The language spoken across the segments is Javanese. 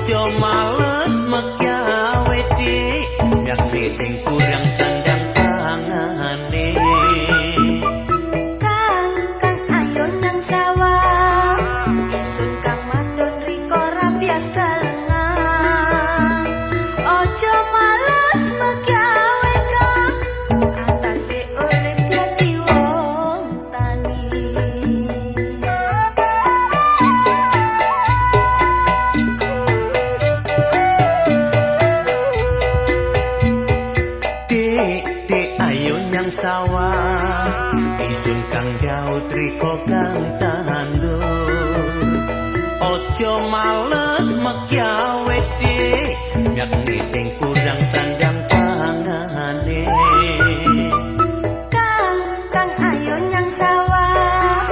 Ojo males megawe dik, yakni sing kurang sandang pangane. Kang, Kang ayo nang sawah. Isun kang matun riko rabias telengan. Ojo males megawe kang, atase urip dadi wong tani. Dik, dik ayo nyang sawah. Isun kang daut riko kang tandur. Ojo males megawe dik, yakni sing kurang sandang pangane. Kang, Kang ayo nyang sawah.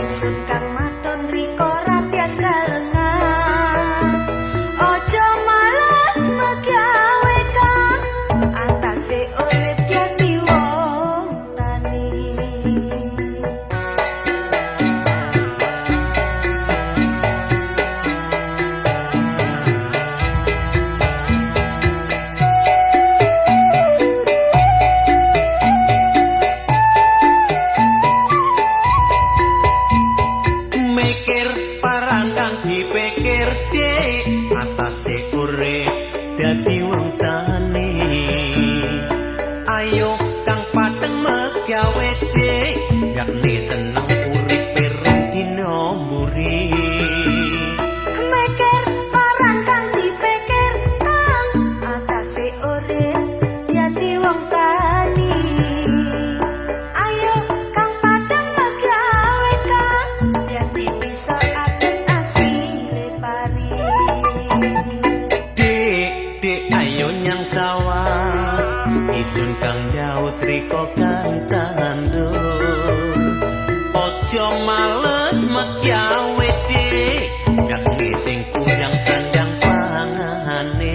Isun kang matun riko rabias kalengan. Ojo males megawe kang, atase urip dadi wong tani. Mikir parang kang dipikir dik, atase urip dadi wong tani. Ayo kang pateng megawe dik, yakni seneng uripe rong dina mburi. Mikir parang kang dipikir kang, atase urip dadi wong tani. Ayo kang padang megawe kang, yen bisa apik asile pari. Dik, dik ayo nyang sawah. Isun kang daut riko kang tandur. Ojo males megawe dik, yakni sing kurang sandang pangane.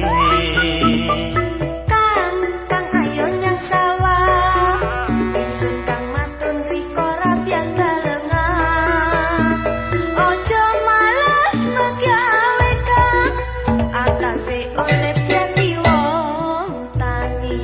Kang, Kang ayo nyang sawah. Isun kang matun riko rabias telengan. Ojo males megawe kang, atase urip dadi wong tani.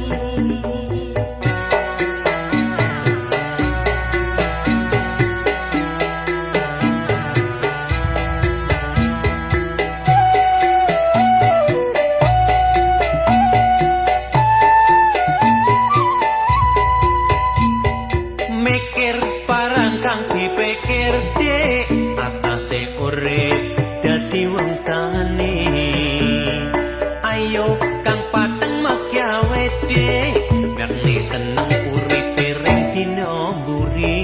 Mikir parang kang dipikir dik, atase urip dadi wong tani. Ayo kang pateng megawe dik, yakni seneng uripe ring dina mburi.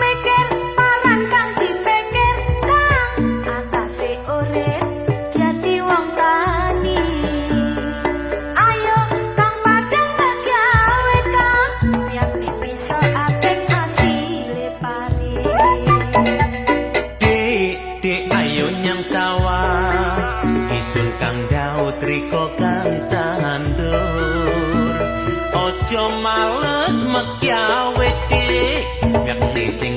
Mikir parang kang dipikir kang, atase urip dadi wong tani. Ayo kang padang megawe kang, yen bisa apik asile pari. Dik, dik ayo nyang sawah. Isun kang daut riko kang tandur. Ojo males megawe dik, yakni sing